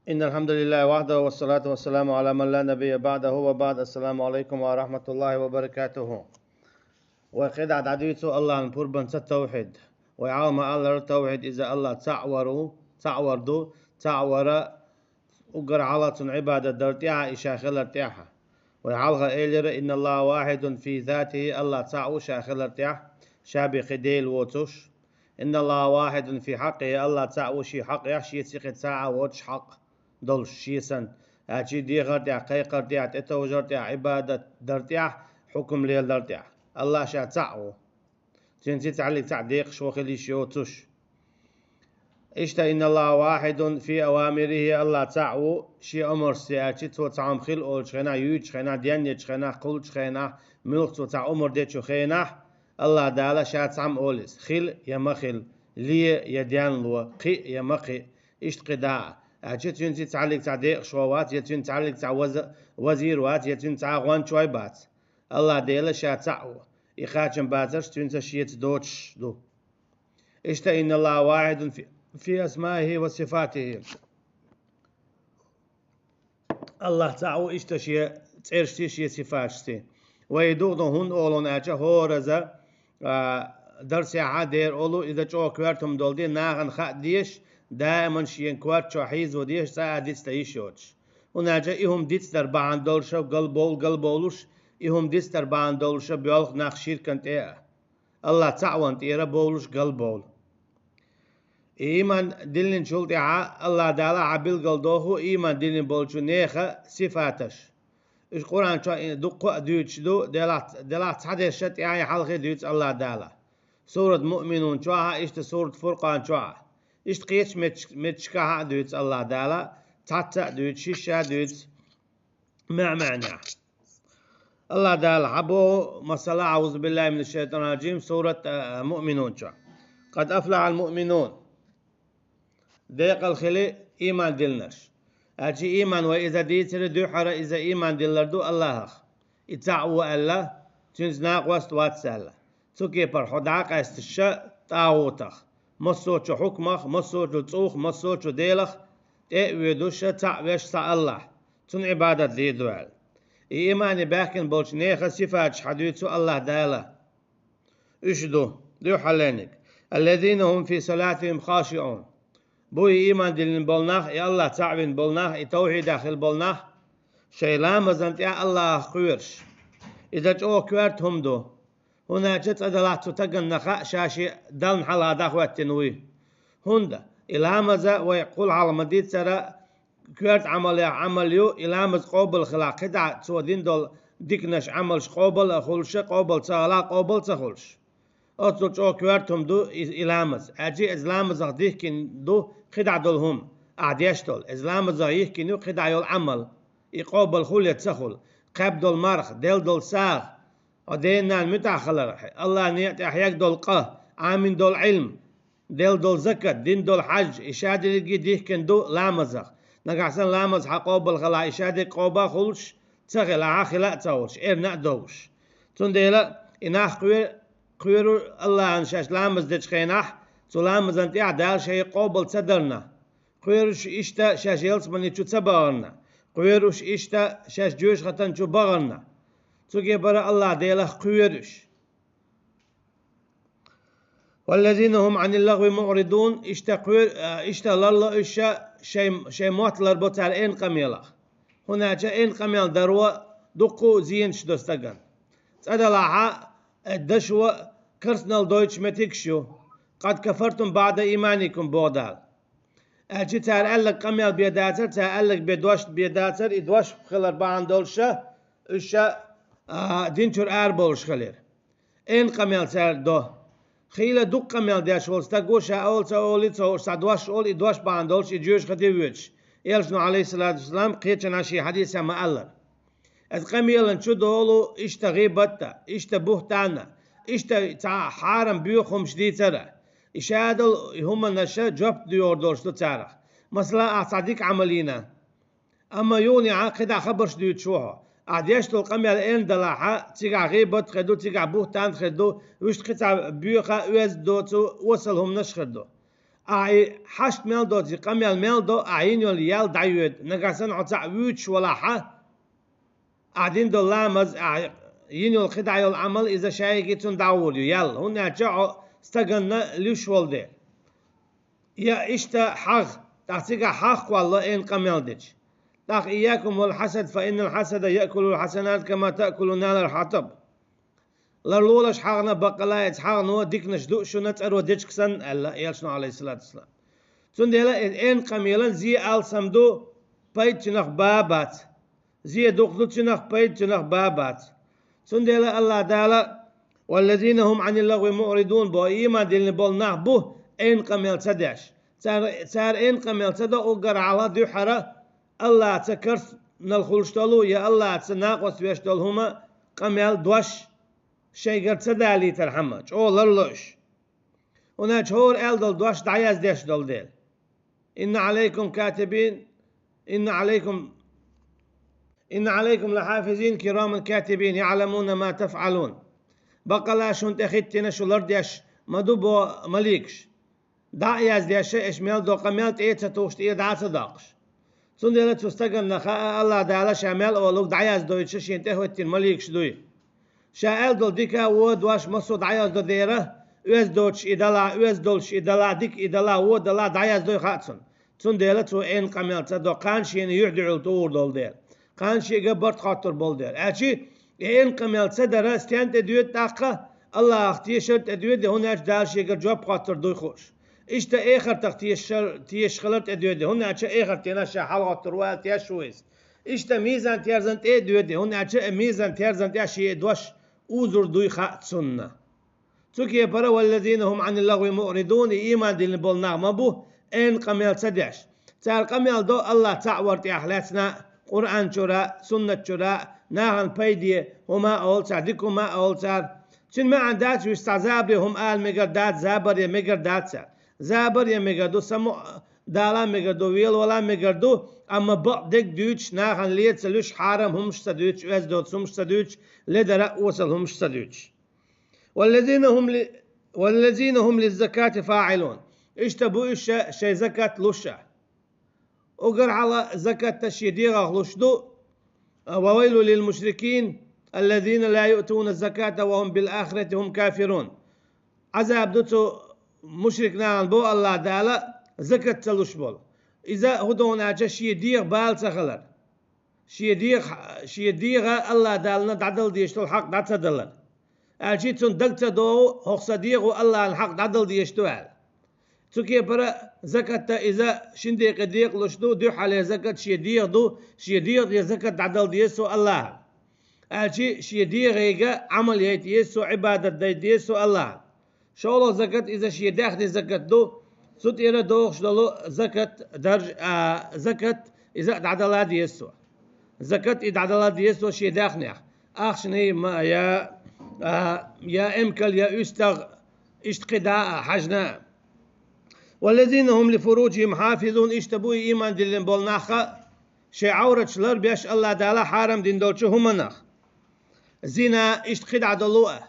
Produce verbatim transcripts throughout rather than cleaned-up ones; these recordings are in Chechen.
إن الحمد لله وحده والصلاة والسلام على من لا نبي بعده وبعد. السلام عليكم ورحمة الله وبركاته. Вай кхидӀа дӀадуьйцу Аллахьан пурбанца тавхьид. Вай хьалха ма-аллара, тавхьид иза Аллахь цаӀ вар ву, цаӀ вар ду, цаӀ вара уггар хьалха цунна Ӏибадат дар тӀехьа, и ша хилар тӀехьа. Вай хьалха элира: إن الله واحد في ذاته, Аллахь цаӀ ву ша хилар тӀехьа, ша бен кхин Дела воцуш. إن الله واحد في حقه, Аллахь цаӀ ву шен хьакъехь, шеца кхин цхьа а воцуш хьакъ долуш шен санна. Аьлча дехар тӀехь, кхайкхар тӀехь, тӀетовжар тӀехь, Ӏибадат дар тӀехь, хьукум леладар тӀехь. Аллахь ша цаӀ ву. Цуьнца цхьаьллиг цхьаъ декъаш ву хила йиш йоцуш. Иштта, إن الله واحد في أوامره, Аллахь цаӀ ву шен омаршца, аьлча цо цхьа хӀума хила олучу хенахь, юьйцучу хенахь, денъечу хенахь, кхуллучу хенахь, муьлхха цо цхьа омар дечу хенахь, Аллахь Дала ша цхьаьна олу иза: хила я ма хила, ле я денло, кхиа я ма кхиа, иштта кхин дӀа а. Аьлча цуьнца цхьаьллиг цхьаъ декъаш ван вац, я цуьнца цхьаьллиг цхьа ваза-, вазир вац, я цуьнца цхьа гӀончой бац. Аллахь Дела ша цаӀ ву, и кхачам бацарш цуьнца шеца доцуш ду. Иштта, إن الله واحد في, في أسمائه وصفاته. Аллахь цаӀ ву иштта шен цӀерашций, шен сифаташций. Вай духу ду хӀунда олу аьлча, хӀораза, а, дарсехьа дера олу, иза чӀогӀа коьрта хӀума долу де, нахана хаа дезаш, даиман шен коьрта чохь хьийзо дезаш, цкъа а дицдан йиш йоцуш. ХӀунда аьлча и хӀума дицдар бахьана долуша галбовла, галбовлуш, и хӀума дицдар бахьана долуша боьлху нах ширкан тӀе а. Аллахь цаӀ ван тӀера бовлуш галбовла. И ийман диллинчул тӀаьхьа Аллахь Дала хьан билгалдоху ийман диллина болчу нехан сифаташ. Уьш Къуръан чохь дуккха а дуьйцуш ду, делахь, делахь цхьа дешша тӀаьхьа хьалхе дуьйцу Аллахь Дала. Сурат Муъминун чохь а, иштта сурат Фуркъан чохь а. Иштта кхечу метташ-, метташкахь а дуьйцу Аллахь Дала, цхьацца а дуьйцу, шишша а дуьйцу. Меъ-меънехь. Аллахь Дала хьан боху, масала, أعوذ بالله من الشيطان الرجيم, сурат, а, Муъминун чохь: قد أفلح المؤمنون. Декъала хили ийман диллинарш. Аьлча ийман вай иза дийцира дуьххьара, иза ийман диллар ду Аллахьах. И цхьаъ ву аьлла, цуьнца накъост вац аьлла. Цу кепара хьо дӀа а къаьсташ тӀагӀутах, массочу хьукмах, массочу цӀух, массочу делах тӀе а воьдуш, цхьаъ веш цхьа Аллахь, цунна Ӏибадат дийр ду аьлла. И иймане баьхкина болчу нехан сифаташ хьан дуьйцу Аллахь Дала. Уьш ду, дуьххьарлерниг: الذين هم في صلاتهم خاشعون. Бу и ийман диллина болу нах, и Аллахь цхьаъ вина болу нах, и тавхьидехь хила болу нах, шайн ламазан тӀехь Аллахьах кхоьруш. Иза чӀогӀа коьрта хӀума ду. ХӀунда аьлча цкъа делахь цу стагана хаьа ша шен Далла хьалха дӀахӀоьттина вуй. ХӀунда и ламаза вай кхул хьалха ма-дийццара, коьрта Ӏамалех Ӏамал ю, и ламаз къобал хилахь, кхидӀа цо дина долу диканаш, Ӏамалш къобал а хуьлуш, къобал ца хилахь, къобал ца хуьлуш. Оццул чӀогӀа коьрта хӀума ду и, и ламаз. Аьлча иза ламазах дихкина ду кхидӀа долу хӀума, ахь деш долу. Иза ламазах йихкина ю кхидӀа йолу Ӏамал. И къобал хуьлу я ца хуьлу. Кхаьбна долу марха, делла долу сагӀа, хьо ден-ненан муьтӀахь хилар, Аллахьан некъа тӀехь хьегна долу къа, Ӏамийна долу Ӏилма, делла долу закат, дина долу хьаж, и ша дерриге дихкина ду ламазах. Нагахь санна ламаз хьан къобал хилахь, и ша дерг къобал а хуьлуш, ца хилахь, хила а ца хуьлуш, эрна а довуш. Цундела и нах кхоьру, кхоьру Аллахьан шаьш ламаз дечу хенахь, цу ламазан тӀехь Дала шайн къобал ца дарна. Кхоьруш иштта шаьш ялсамани чу ца бахарна. Кхоьруш иштта шаьш жоьжахатан чу бахарна. Цу кепара Аллахь Делах кхоьруш. والذين هم عن اللغو معرضون, иштта кхоьр-, а, иштта ларло уьш шайн, шайн мотт ларбо цара эрна къамелах. ХӀунда аьлча эрна къамел даро дуккха а зенаш до стагана. Цкъа делахь, э, дашо карсанал дойтуш меттигаш ю. قد كفرتم بعد إيمانكم, боху Дала. Аьлча цара аьлларг къамел бен дацара, цара аьлларг бен дош бен дацара, и дош хилар бахьана долуша, уьш ша, а, дин чуьра арабовлуш хилира. Эрна къамел цара до. Хийла дукха къамел деш волу стаг ву, ша олу ца олий, ца олуш, цхьа дош олу, и дош бахьана долуш, и жоьжахате воьдуш. Элчано, Ӏалайхиссалату вассалам, кхечанхьа шен хьадисехь ма-аллара: «Аса къамелан чу долу иштта гӀийбатта, иштта буьхтанна, иштта цхьа хьарам боьха хӀумаш дийцара. И ша долу и хӀуманаша жоп доьхур долуш ду царах. Масала, ахь цхьа дика Ӏамал йина. Амма юха а кхидӀа хабарш дуьйцуш ву хьо. Ахь деш долу къамел эрна далахь, цигахь гӀийбат хир ду, цигахь буьхтан хир ду, вуьшта кхин цхьа боьха а, оьзда доцу осал хӀуманаш хир ду. Ахь и хьашт мел доцу, и къамел мел до, ахь йина йолу ял дӀайоьду, нагахь санна хьо цхьаъ вуьйцуш валахь, ахь дина долу ламаз, ахь йина йолу кхидӀа йолу Ӏамал, иза шайгахь цунна дӀагӀур ю, ял, хӀунда аьлча хьо стаганна луьйш волу дела. Я иштта хьагӀ, тӀаккха цигахь хьагӀ кхолло, айна къамел дича. ТӀаккха: «Ийякум вал хьасад, фа иннал хьасада яъкулул хьасанат, кама таъкулу нарул хьатаб». Ларлолаш хьагӀна, баккъала иза хьагӀно диканаш ду шуна цӀаро дечиг санна, аьлла Элчано, Ӏалайхиссалату вассалам. Цундела и айна къамелан зен алсам ду, пайда цуьнах ба бац. Зен дукха ду цуьнах, пайда цуьнах ба бац. Цундела АллахӀ Дала: «Валлазина хӀум Ӏанил лагӀви муӀридун», бо, ийман диллина болу нах бу, айна къамел ца деш. Цара, цара айна къамел ца до, уггар хьалха дуьххьара АллахӀца карснал хуьлуш долу я АллахӀца накъост веш долу хӀума, къамел, дош шайгара ца далийтархьама, чӀогӀа ларло уьш. ХӀунда аьлча хӀора аьлла долу дош дӀаяздеш долу дела. «Инна Ӏалайкум катибин, инна Ӏалайкум, инна Ӏалайкум лахьафизин кираман катибин, яъламуна ма тафӀалун». Баккъала шуна тӀе хӀиттина шу лардеш ма ду бо маликаш. ДӀа а яздеш, аша мел до къамел тӀе а ца тухуш, тӀера дӀа а ца доккхуш. Цундела цу стаганна хаьа, АллахӀ Дала ша мел олург дӀаяздойтуш шена тӀехӀоьттина маликаш дуй. Ша аьлла долу дика а, вон а дош массо а дӀаяздо дера, оьзда доцуш и далахь, оьзда долуш и далахь, дика и далахь, вон а далахь, дӀаяздой хаьа цунна. Цундела цо айна къамел ца до, кхана шена юьхь-дуьхьал тухур долу дела. Кхана шега барт хоттур болу дела. Аьлчи, и айна къамел ца дара стенна тӀе доьду тӀаккха? АллахӀах тешар тӀе доьду, хӀунда аьлча Дала шегара жоп хоттур дуй хууш. Иштта эхартах тешар, тешаш хилар тӀе доьду, хӀунда аьлча эхарт дийнахь ша хьалагӀоттур ву аьлла тешаш ву иза. Иштта мизан-терзан тӀе а доьду, хӀунда аьлча и мизан-терзан тӀехь шен дош узур дуй хаьа цунна. Цу кепара: «Валлазина хӀум Ӏанил лагӀви муӀридун», и ийман диллина болу нах ма бу, айна къамел ца деш. Цара къамел до АллахӀ цхьаъ вар тӀехь лаьцна, Къуръан чуьра, суннат чуьра, нахана пайде хӀума а олу цара, дика хӀума а олу цара. Цуьнан маьӀна дац уьш, цхьа забаре хӀума ала мегар дац, забаре мегар дац цара. Забаре мегар ду, самукъа дала мегар ду, велавала мегар ду, амма бакъдерг дуьйцуш, нахана лен ца луьйш, хьарам хӀумаш ца дуьйцуш, оьзда доцу хӀумаш ца дуьйцуш, ледара а осал хӀумаш ца дуьйцуш. «Валлазина хӀум ли-, валлазина хӀум лиззакати фаӀилун». Иштта бу уьш шайн закат луш а. Уггар хьалха закат шен дегӀах луш ду: «Ва вайлу лил мушрикин, аллазина ла юътуна заката ва хӀум бил ахирати хӀум кафирун». Ӏазаб ду цу мушрик нахана, бо АллахӀ Дала, закат ца луш болу. Иза хӀун ду аьлча шен дегӀан бала ца хилар. Шен дегӀа, шен дегӀа АллахӀ Дална дӀадала дезаш долу хьакъ дӀа ца далар. Аьлчи цунна дага ца догӀу, хӀокху сан дегӀо АллахӀна хьакъ дӀадала дезаш ду аьлла. Цу кепара закатта иза шин декъе декъалуш ду, дуьххьале закат шен дегӀа ду, шен дегӀа тӀе закат дӀадала деза цо АллахӀна. Аьлчи шен дегӀега Ӏамал яйта еза цо, Ӏибадат дайта еза цо АллахӀна. ШолгӀа закат иза шен даьхни закат ду, цу тӀера дохуш долу закат дарж-, а, закат иза а дӀадала деза цо. Закат и дӀадала деза цо шен даьхнех. Ахчанай ма, я, а, я эмкал, я уьстагӀ, иштта кхидӀа а хьаьжна а. «Валлазина хӀум ли фуруджихӀим хьафизун», иштта бу и ийман диллина болу нах а, шайн Ӏавраташ ларбеш АллахӀ Дала хьарам дина долчу хӀуманах. Зина, иштта кхидӀа долу а.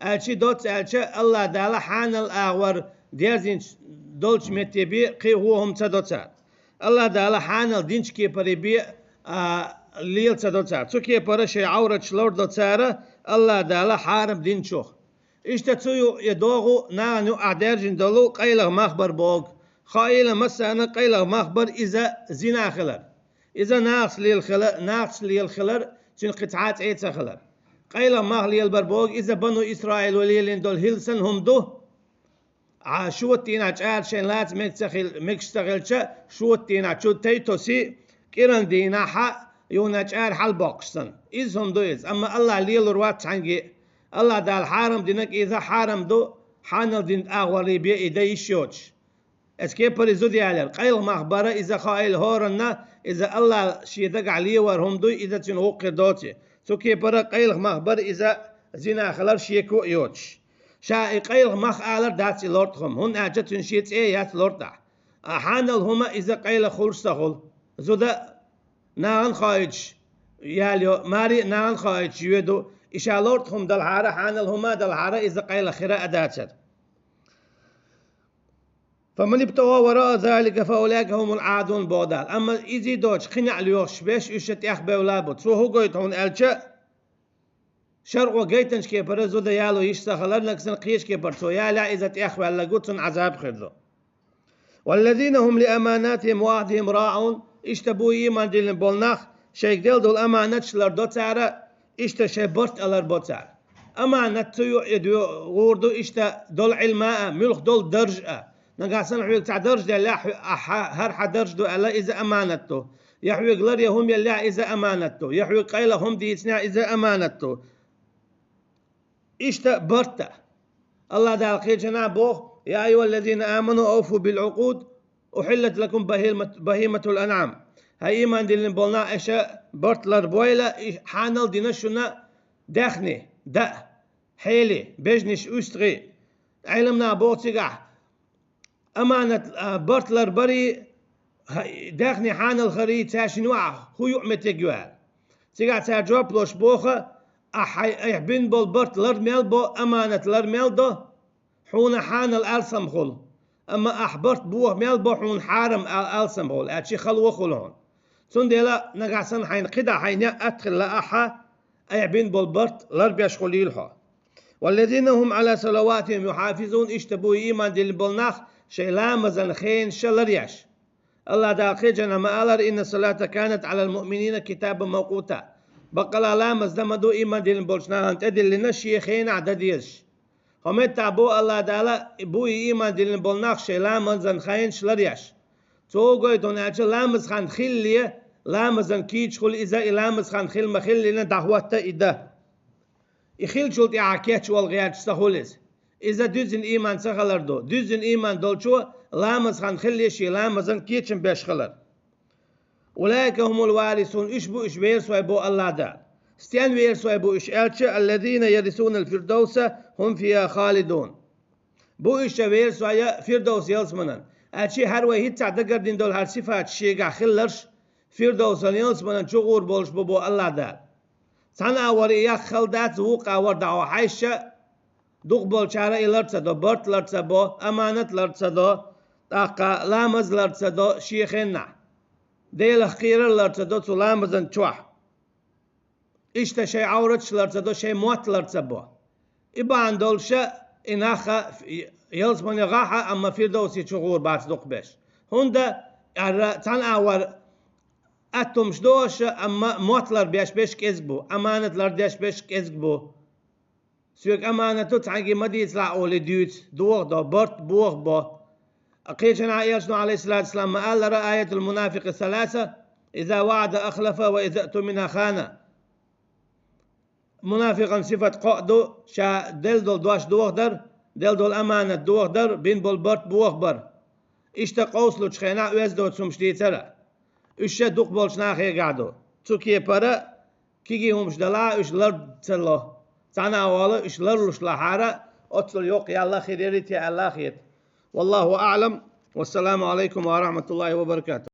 Аьлчи доцца аьлча, АллахӀ Дала хьанал агӀор дерзинчу долчу метте бен кхин хӀун хӀума ца до цара. АллахӀ Дала хьанал динчу кепаре бен, а, лела ца до цара. Цу кепара шайн Ӏавраташ лардо цара АллахӀ Дала хьарам динчух. Иштта цу ю-, и догӀу нахана юкъахь даьржина долу къайлаха мах бар богу. Хаийла массарна къайлаха мах бар иза зина хилар. Иза нахаца лела хила-, нахаца лела хилар, цуьнан кхин цхьа а цӀе ца хилар. Къайлаха мах лелабар богу, иза Бану Исраило лелийна долу хӀинца санна хӀума ду. Ӏа шота дийнахь чӀара шайн лаца мега ца хил-, мегаш ца хилча, шота дийнахь чу тей тосий, кӀиран дийнахь хьа юхана чӀара хьалабоккхуш санна. Иза хӀума ду иза, амма АллахӀа лелор вац цхьаьнгге а. АллахӀ Дала хьарам динарг иза хьарам ду, хьанал динчу агӀорий бен и дан йиш йоцуш. Эцу кепара зуда ялар, къайлаха мах бара иза хаийла хӀоранна, иза АллахӀа шен дагахь лелор хӀума дуй, иза цуьнан гӀуллакх хир доций. Цу кепара къайлаха мах бар иза зина хилар шеко а йоцуш. Ша и къайлаха мах алар дац и лортӀа хӀума, хӀунда аьлча цуьнан шен цӀе яц лортӀахь. А хьанал хӀума иза къайлаха хуьлуш ца хуьлу. Зуда нахана хаийтуш ял йо, маре а нахана хаийтуш йоьду, и ша лортӀа хӀума далахьара, хьанал хӀума а далахьара, иза къайлаха хир а дацара. فمن ابتغى وراء ذلك فأولئك هم العادون боху Дала. Амма иза доцуш кхин а лоьхуш берш уьш тӀехбевлла бу. Цо хӀун гойту хьуна аьлча, шарӀо гайтинчу кепара зуда яло йиш ца хилар, нагахь санна кхечу кепара цо ялахь, иза тӀехваьлларг ву, цунна Ӏазаб хир ду. والذين هم لأماناتهم وعهدهم راعون. Иштта бу ийман диллина болу нах, шайга делла долу аманаташ лардо цара, иштта шайн барт а ларбо цара. Аманат цу юкъа и доьгӀур ду, иштта долу Ӏилма а, муьлх долу дарж а. Нагахь санна хьоьга цхьа дарж деллехь, хьо-, ахьа, хӀара хьан дарж ду аьлла, иза аманат ду. Я хьоьга лар я хӀума еллехь, иза аманат ду. Я хьоьга къайла хӀума дийцинехь, иза аманат ду. Иштта барт а. АллахӀ Дала кхечанхьа боху: يا أيها الذين آمنوا أوفوا بالعقود أحلت لكم بهيمة، بهيمة الأنعام. ХӀай ийман диллина болу нах, аша барт ларбойла, и хьанал дина шуна даьхни, даа, хьели, бежнаш, уьстагӀий. Ӏеламнаха боху цигахь, аманат, а, барт ларбарий, хьа-, даьхни хьанал харий, цаьршинна ваӀа хӀун юкъаметтиг ю аьлла. Цигахь цара жоп луш боху: ахьа хьайн, айхьа бина болу барт лар мел бо, аманат лар мел до, хьуна хьанал алсам хуьлу. Амма ахьа барт боху мел бо, хьуна хьарам ал-, алсам хуьлу, аьлча хало хуьлу хьуна. Цундела нагахь санна хьайна кхидӀа хьайн некъ атта хилла ахьа, айхьа бина болу барт ларбеш хуьлийла хьо. والذين هم على صلواتهم يحافظون. Иштта бу ийман диллина болу нах, шайн ламазан хенаш ларъеш. АллахӀ Дала кхечанхьа ма аллара: إن الصلاة كانت على المؤمنين كتابا موقوتا. Баккъала ламаз дан ма ду ийман диллина болчу нахана тӀедиллина шен хенахь дан дезаш. ХӀокху меттехь боху АллахӀ Дала, бу и ийман диллина болу нах, шайн ламазан хенаш ларъеш. Цо хӀун гойту хьуна аьлча, ламаз хан хилале, ламазан кийча хуьлу иза, и ламаз хан хила ма-хиллина дӀахӀотта и дан. И хиллачул тӀаьхьа кечвала гӀерташ ца хуьлу иза. Иза дуьззина ийман ца хилар ду. Дуьззина ийман долчо ламаз хан хилале шен ламазан кечам беш хилар. أولئك هم الوارثون. Уьш бу уьш верасой боху АллахӀ Дала. Стен верасой бу уьш аьлча: الذين يرثون الفردوس هم فيها خالدون. Бу уьш верасой Фирдовс ялсаманан. Аьлча хӀара вай хӀинццехь дагардина долу хӀара сифаташ шегахь хилларш Фирдовсан ялсаманан чу гӀур болуш бу боху АллахӀ Дала. Цхьана агӀор и яккха хала дац, вукху агӀор дӀахьо хьаьжча, дукхахболчара и лар ца до, барт лар ца бо, аманат лар ца до, тӀаккха ламаз лар ца до шен хенахь. Делах кхерар лар ца до цу ламазан чохь. Иштта шайн Ӏавраташ лар ца до, шайн мотт лар ца бо. И бахьана долуша и наха ялсамане гӀахьа, амма Фирдовсе чу гӀур бац дукхахберш. ХӀунда аьлча цхьана агӀор аттумаш дохуша, амма мотт лар беш берш кӀезиг бу, аманат лар деш берш кӀезиг бу. Соьга аманат ду, цхьаьнгге ма дийцалахь олий дуьйцу, дохадо, барт бохабо. Кхечанхьа элчано, عليه الصلاة والسلام, ма-аллара: آية المنافق ثلاثة: إذا وعد أخلف وإذا اؤتمن خان. Мунафикъан сифат кхоъ ду: ша делла долу дош дохадар, делла долу аманат дохадар, бина болу барт бохабар. Иштта къовсалучу хенахь оьзда доцу хӀумаш дийцара. Уьш ша дукхахболчу нахегахь ду. Цу кепара кегий хӀумаш далахь, уьш лар ца ло. Цхьана а вала, уьш ларлуш лахьара, оццул йоккха ял хир яра те аьлла хета. والله أعلم. والسلام عليكم ورحمة الله وبركاته.